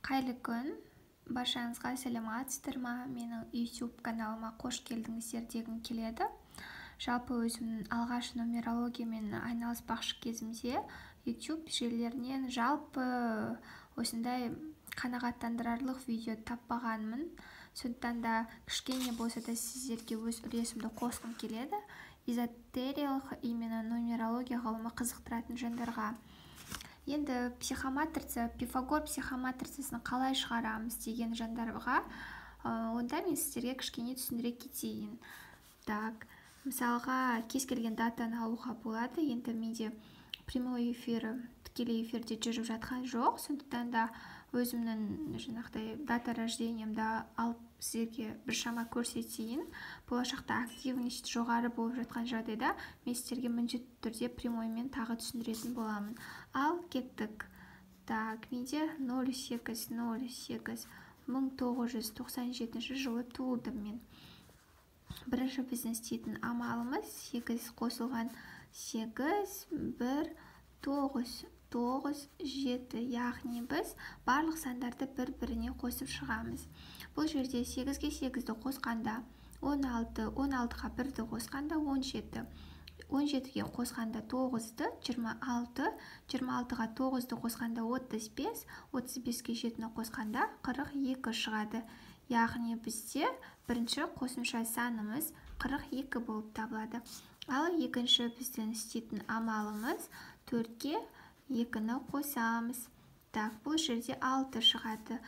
Қайырлы күн, баршаңызға сәлеметсіздер ма? Менің YouTube каналыма қош келдіңіздер дегім келеді. Жалпы өзімнің алғаш нумерологиямен айналыспақшы кезімде YouTube желілерінен жалпы осындай қанағаттандырарлық видео таппағанмын. Сондықтан да кішкене болса да сіздерге өз үлесімді қосқым келеді. Эзотериялық именно нумерология ғылымы қызықтыратын жандарға. Енді психоматрица, Пифагор психоматрицасын қалай шығарамыз деген жандарға, онда мен сіздерге кішкене түсіндіре кетейін. Так, мысалға, кез келген датаны алуға болады. Енді менде прямой эфир, тікелей эфирде жүріп жатқан жоқ, сондықтан да өзімнің жаңағыдай дата рождениемді алып сіздерге біршама көрсетейін. Болашақта активность жоғары болып жатқан жағдайда мен сіздерге міндетті түрде прямоймен тағы түсіндіретін боламын. Ал кеттік. Так, менде 08.08.1997 жылы туылдым мен. Бірінші біздің істейтін амалымыз 8 қосылған 8, 1, 9, 9, 7. Яғни біз барлық сандарды бір-біріне қосып шығамыз. Бұл жерде 8-ге 8-ді қосқанда 16, 16-ға 1-ді қосқанда 17, 17-ге қосқанда 9-ды 26, 26-ға 9-ды қосқанда 35, 35-ге 7-ні қосқанда 42 шығады. Яғни бізде бірінші қосымша санымыз 42 болып табылады. Ал екінші біздің істейтін амалымыз 4-ге 2-ні қосамыз. Так, бұл жерде 6 шығады.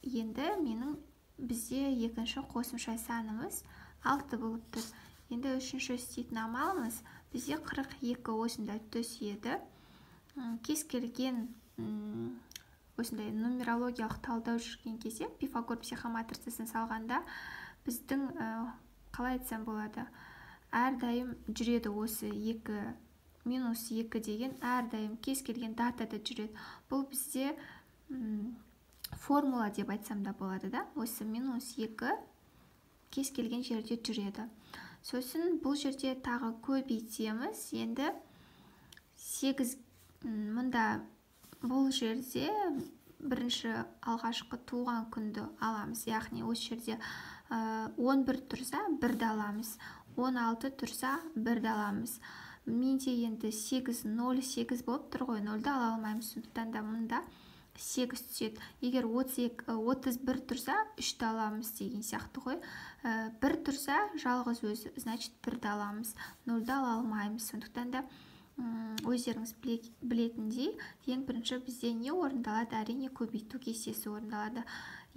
Енді менің бізде екінші қосымша санымыз 6 болып тұр. Енді үшінші істейтін амалымыз бізде 42 осында түседі. Кез келген осындай нумерологиялық талдау жүрген кезде, Пифагор психоматрицасын салғанда біздің, қалай айтсам болады, әрдайым жүреді осы 2 минус 2 деген әрдайым кез келген датада жүреді. Бұл бізде формула деп айтсам да болады да. Осы минус 2 кез келген жерде жүреді. Сосын бұл жерде тағы көбейтеміз. Енді 8 мында бұл жерде бірінші алғашқы туған күнді аламыз. Яғни осы жерде 11 тұрса 1-ді аламыз, 16 тұрса 1-ді аламыз. Менде енді 8, 0, 8 болып тұр ғой, 0-ді ала алмаймыз. Сондықтан да мұнда 8 түседі. Егер 31 тұрса 3-ті аламыз деген сияқты ғой. 1 тұрса жалғыз өзі, значит 1-ді аламыз, 0-ді ала алмаймыз. Сондықтан да өздеріңіз білетіндей, ең бірінші бізде не орындалады? Әрине көбейту кестесі орындалады.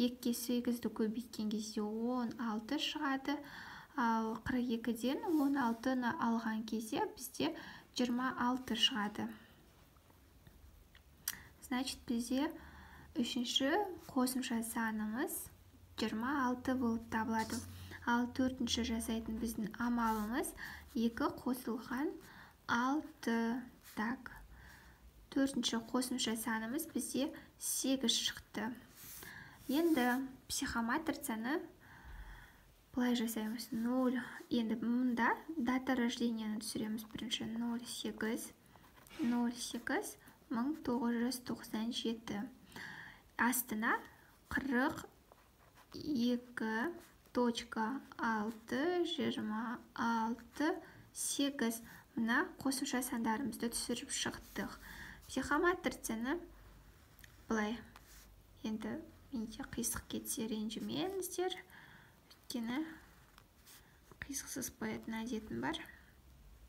2-ге 8-ді көбейткен кезде 16 шығады. Ал 42-ден 16-ны алған кезде бізде 26 шығады. Значит, бізде үшінші қосымша санымыз 26 болып табылады. Ал төртінші жасайтын біздің амалымыз 2 қосылған 6. Так, төртінші қосымша санымыз бізде 8 шықты. Енді психоматрицаны былай жасаймыз. 0. Енді мұнда дата рождениені түсіреміз бірінші. 08, 08, 1997. Астына 42.6, 26, 8. Мына қосымша сандарымызды түсіріп шықтық. Психоматрицаны былай. Енді менде қисық кетсе ренжімеңіздер. Өйткені қисықсыз қоятын әдетім бар.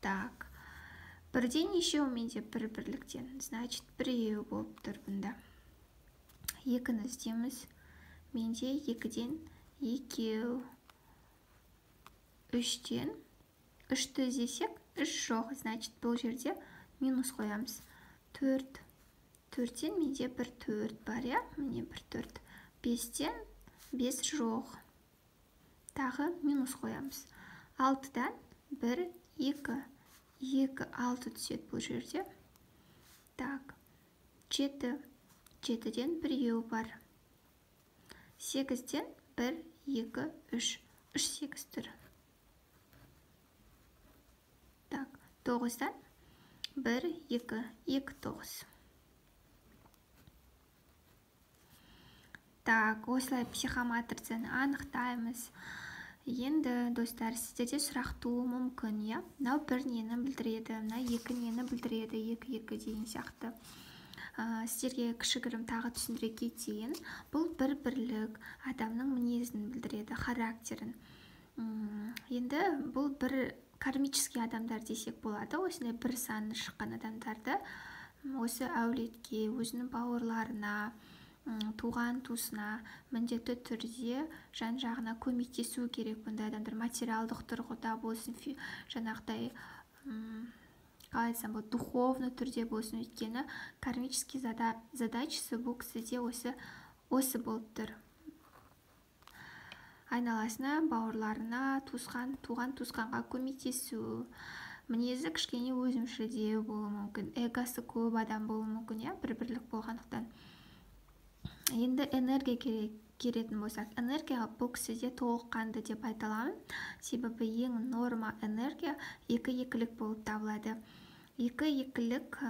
Так, бірден нешеу менде бір бірліктен? Значит, біреу болып тұр бұнда. 2-ні іздейміз. Менде 2-ден 2. 3-тен 3-ті іздесек, 3 жоқ. Значит, бұл жерде минус қоямыз. 4. 4-тен менде бір 4 бар, иә? Міне бір 4. 5-тен 5 жоқ. Тағы минус қоямыз. 6-дан 1, 2. 2, 6 түседі бұл жерде. Так, 7. 7-ден 1 бар. 8-ден 1, 2, 3. 3, 8 тұр. Так, 9-дан 1, 2, 2, 9. Так, осылай психоматрицаны анықтаймыз. Енді, достар, сіздерде сұрақ тууы мүмкін, иә? Мынау бір нені білдіреді, мына екі нені білдіреді, екі екі деген сияқты. Сіздерге кішігірім тағы түсіндіре кетейін. Бұл бір бірлік адамның мінезін білдіреді, характерін. Енді бұл бір кармический адамдар десек болады. Осындай бір саны шыққан адамдарды осы әулетке, өзінің бауырларына, туған туысына міндетті түрде жан-жағына көмектесу керек. Бұндай адамдар материалдық тұрғыда болсын, жаңағыдай, қалай айтсам болады, духовный түрде болсын, өйткені кармический задачасы бұл кісіде осы болып тұр. Айналасына, бауырларына, туған туысқанға көмектесу. Мінезі кішкене өзімшілдеу болуы мүмкін, эгосы көп адам болуы мүмкін, иә, бір бірлік болғандықтан. Енді энергия келетін болсақ, энергия бұл кісіде толыққанды деп айта аламын. Себебі ең норма энергия екі екілік болып табылады. Екі екілік,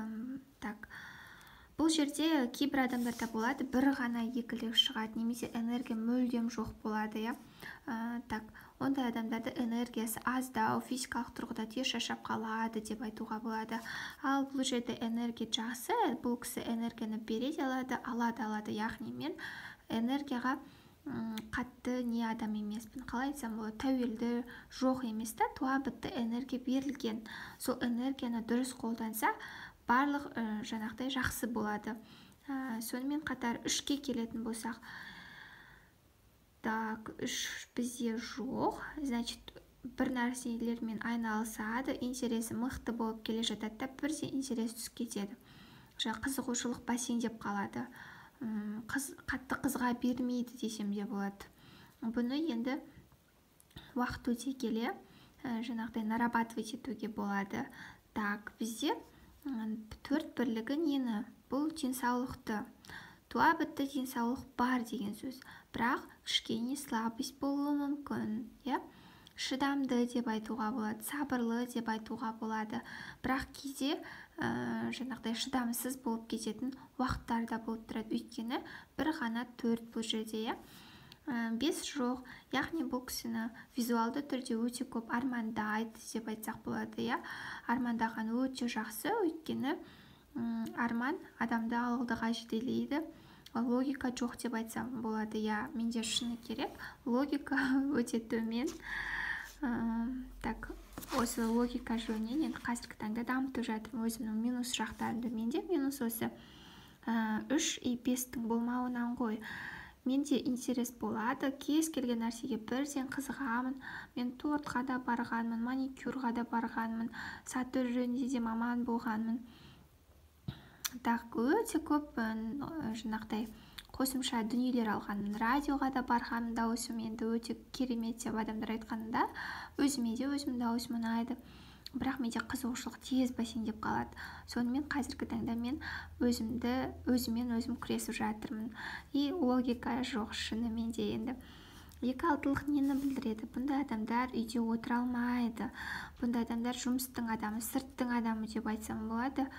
так, бұл жерде кейбір адамдарда болады, бір ғана екілік шығады, немесе энергия мүлдем жоқ болады, иә. Так, ондай адамдарда энергиясы аздау, физикалық тұрғыда тез шаршап қалады деп айтуға болады. Ал бұл жерде энергия жақсы, бұл кісі энергияны бере де алады, ала да алады. Яғни мен энергияға қатты не адам емеспін, қалай айтсам болады, тәуелді жоқ емес та, туа бітті энергия берілген. Сол энергияны дұрыс қолданса, барлық жаңағыдай жақсы болады. Сонымен қатар үшке келетін болсақ, так, үш бізде жоқ, значит, бір нәрселермен айналысады, интересі мықты болып келе жатады да, бірде интерес түсіп кетеді. Жаңа қызығушылық бәсеңдеп қалады. Қатты қызыға бермейді десем де болады. Бұны енді уақыт өте келе жаңағыдай нарабатывать етуге болады. Так, бізде төрт бірлігі нені? Бұл денсаулықты. Туа бітті денсаулық бар деген сөз. Бірақ кішкене слабость болуы мүмкін, иә? Шыдамды деп айтуға болады, сабырлы деп айтуға болады. Бірақ кейде жаңағыдай шыдамсыз болып кететін уақыттар да болып тұрады. Өйткені бір ғана төрт бұл жерде, иә? 5 жоқ, яғни бұл кісіні визуалды түрде өте көп армандайды деп айтсақ болады, иә? Армандаған өте жақсы, өйткені арман адамды алдыға жетелейді. Логика жоқ деп айтсам болады, иә, менде шыны керек, логика өте төмен. Так, осы логика жөнінен енді қазіргі таңда дамытып жатырмын өзімнің минус жақтарымды. Менде минус осы 3 и 5-тің болмауынан ғой. Менде интерес болады, кез келген нәрсеге бірден қызығамын. Мен тортқа да барғанмын, маникюрға да барғанмын, сату жөнінде де маман болғанмын. Так, өте көп жаңағыдай қосымша дүниелер алғанмын. Радиоға да барғанмын, дауысым енді өте керемет деп адамдар айтқанында, өзіме де өзімнің дауысым ұнайды. Бірақ менде қызығушылық тез бәсеңдеп қалады. Сонымен қазіргі таңда мен өзіммен өзім күресіп жатырмын. И логика жоқ шынымен де енді. Екі алтылық нені білдіреді? Бұндай адамдар үйде отыра алмайды. Бұндай адамдар жұмыстың адамы, сырттың адамы деп айтсам болады.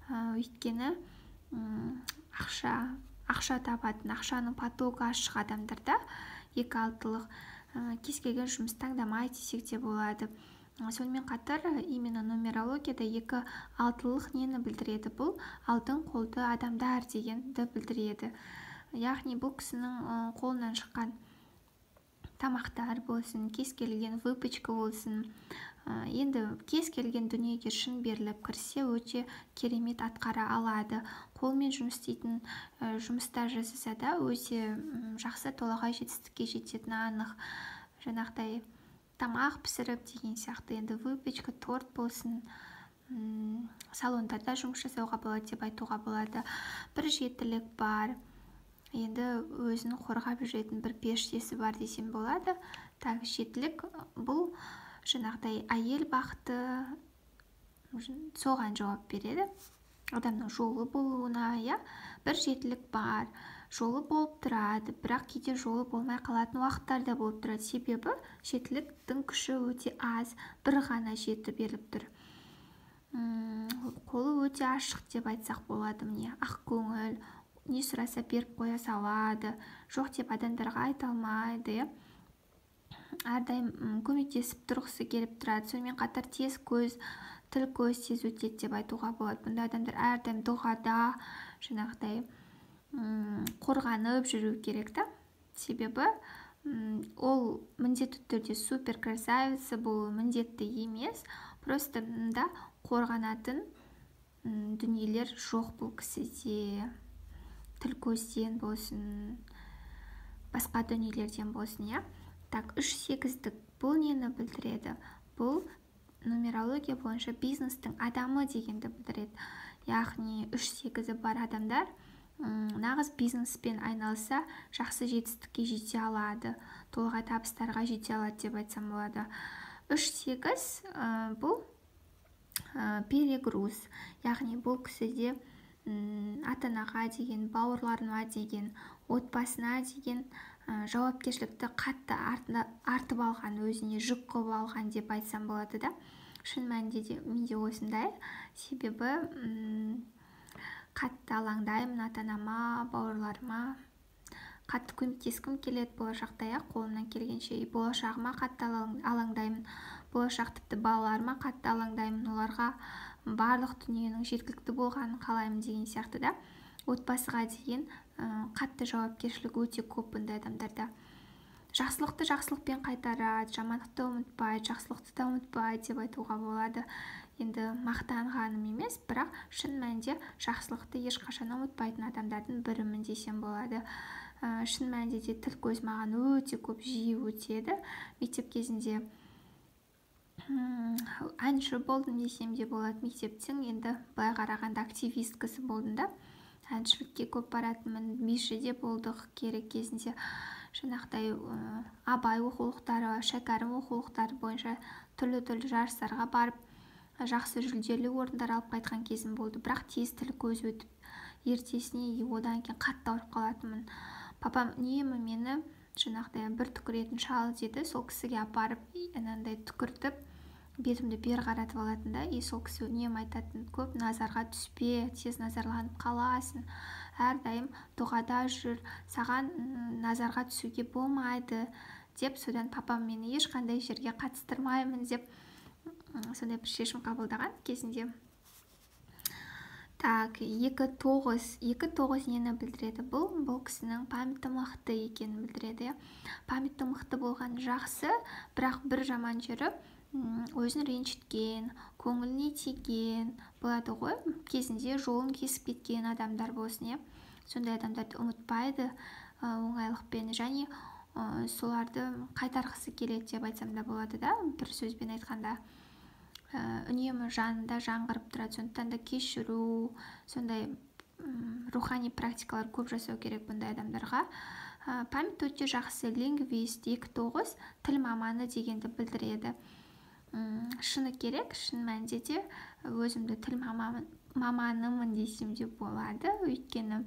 Өйткені ақша табатын, ақшаның потогы ашық адамдарда екі алтылық кез келген жұмыс таңдамайды десек те болады. Сонымен қатар именно нумерологияда екі алтылық нені білдіреді? Бұл алтын қолды адамдар дегенді білдіреді. Яғни бұл кісінің қолынан шыққан тамақтар болсын, кез келген выпечка болсын, енді кез келген дүниеге шын беріліп кірсе, өте керемет атқара алады. Қолмен жұмыс істейтін жұмыстар жасаса да өте жақсы толағай жетістікке жететіні анық. Жаңағыдай тамақ пісіріп деген сияқты, енді выпечка, торт болсын, салондарда жұмыс жасауға болады деп айтуға болады. Бір жетілік бар. Енді өзін қорғап жүретін бір періштесі бар десем болады. Так, жетілік бұл жаңағыдай әйел бақыты, соған жауап береді. Адамның жолы болуына, иә, бір жетілік бар, жолы болып тұрады, бірақ кейде жолы болмай қалатын уақыттар да болып тұрады. Себебі жетіліктің күші өте аз, бір ғана жеті беріліп тұр. Қолы өте ашық деп айтсақ болады, міне, ақ көңіл, не сұраса беріп қоя салады, жоқ деп адамдарға айта алмайды, иә. Әрдайым көмектесіп тұрғысы келіп тұрады. Сонымен қатар тез көз, тіл көз тез өтеді деп айтуға болады. Бұндай адамдар әрдайым дұғада жаңағыдай қорғанып жүру керек та. Себебі ол міндетті түрде супер красавица болуы міндетті емес, просто да қорғанатын дүниелер жоқ бұл кісіде. Тіл көзден болсын, басқа дүниелерден болсын, иә. Так, 3-8-дік бұл нені білдіреді? Бұл нумерология бойынша бизнестің адамы дегенді білдіреді. Яғни 3-8-і бар адамдар нағыз бизнеспен айналыса, жақсы жетістікке жете алады, толағай табыстарға жете алады деп айтсам болады. 3-8 бұл перегруз, яғни бұл кісіде ата-анаға деген, бауырларына деген, отбасына деген жауапкершілікті қатты артып алған, өзіне жүк қылып алған деп айтсам болады да. Шын мәнінде де менде осындай, себебі қатты алаңдаймын ата-анама, бауырларыма, қатты көмектескім келеді болашақта, иә, қолымнан келгенше. Болашағыма қатты алаңдаймын, болашақ тіпті балаларыма қатты алаңдаймын, оларға барлық дүниенің жеткілікті болғанын қалаймын деген сияқты да. Отбасыға деген қатты жауапкершілік өте көп бұндай адамдарда. Жақсылықты жақсылықпен қайтарады, жамандықты ұмытпайды, жақсылықты да ұмытпайды деп айтуға болады. Енді мақтанғаным емес, бірақ шын мәнінде жақсылықты ешқашан ұмытпайтын адамдардың бірімін десем болады. Шын мәнінде де тіл көз маған өте көп жиі өтеді. Мектеп кезінде әнші болдым десем де болады. Мектептің енді былай қарағанда активисткасы болдым да. Әншілікке көп баратынмын, биші де болдық керек кезінде. Жаңағыдай Абай оқулықтары, Шәкәрім оқулықтары бойынша түрлі-түрлі жарыстарға барып, жақсы жүлделі орындар алып қайтқан кезім болды. Бірақ тез тіл көз өтіп, ертесіне одан кейін қатты ауырып қалатынмын. Папам үнемі мені жаңағыдай бір түкіретін шал деді, сол кісіге апарып, анандай түкіртіп, бетімді бері қаратып алатын да. И сол кісі үнемі айтатын: көп назарға түспе, тез назарланып қаласың, әрдайым дұғада жүр, саған назарға түсуге болмайды деп. Содан папам мені ешқандай жерге қатыстырмаймын деп сондай бір шешім қабылдаған кезінде. Так, 2-9. 2-9 нені білдіреді? Бұл кісінің памяті мықты екенін білдіреді. Памяті мықты болған жақсы, бірақ бір жаман жері өзін ренжіткен, көңіліне тиген болады ғой, кезінде жолын кесіп кеткен адамдар болсын, иә. Сондай адамдарды ұмытпайды оңайлықпен және соларды қайтарғысы келеді деп айтсам да болады да, бір сөзбен айтқанда. Үнемі жанында жаңғырып тұрады. Сондықтан да кешіру, сондай рухани практикалар көп жасау керек бұндай адамдарға. Память өте жақсы, лингвист, 2-9 тіл маманы дегенді білдіреді. Шыны керек, шын мәнінде де өзімді тіл маманымын десем де болады. Өйткені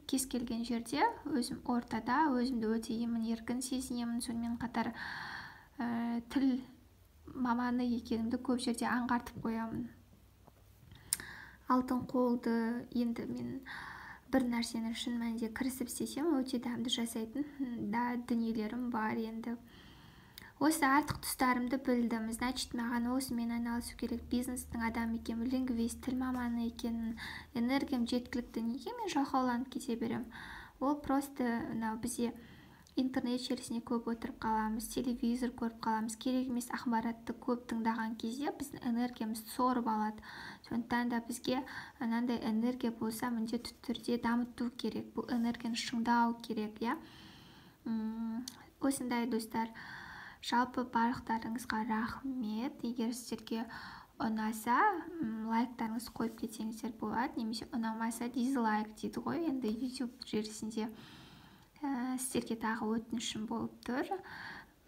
кез келген жерде өзім ортада, өзімді өте емін еркін сезінемін. Сонымен қатар тіл маманы екенімді көп жерде аңғартып қоямын. Алтын қолды енді мен бір нәрсені шын мәнінде кірісіп істесем, өте дәмді жасайтын да дүниелерім бар енді. Осы артық тұстарымды білдім. Значит, маған осымен айналысу керек. Бизнестің адамы екенмін, лингвист, тіл маманы екенмін, энергиям жеткілікті. Неге мен жалқауланып кете беремін? Ол просто мынау бізде интернет желісіне көп отырып қаламыз, телевизор көріп қаламыз, керек емес ақпаратты көп тыңдаған кезде біздің энергиямыз сорып алады. Сондықтан да бізге мынандай энергия болса, міндетті түрде дамыту керек, бұл энергияны шыңдау керек, иә. Осындай, достар. Жалпы барлықтарыңызға рахмет. Егер сіздерге ұнаса, лайктарыңызды қойып кетсеңіздер болады, немесе ұнамаса дизлайк дейді ғой енді YouTube желісінде. Сіздерге тағы өтінішім болып тұр.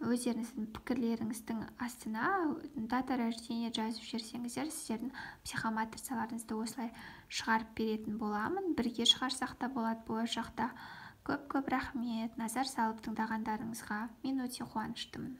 Өздеріңіздің пікірлеріңіздің астына дата рождения жазып жіберсеңіздер, сіздердің психоматрицаларыңызды осылай шығарып беретін боламын. Бірге шығарсақ та болады болашақта. Көп-көп рахмет назар салып тыңдағандарыңызға. Мен өте қуаныштымын.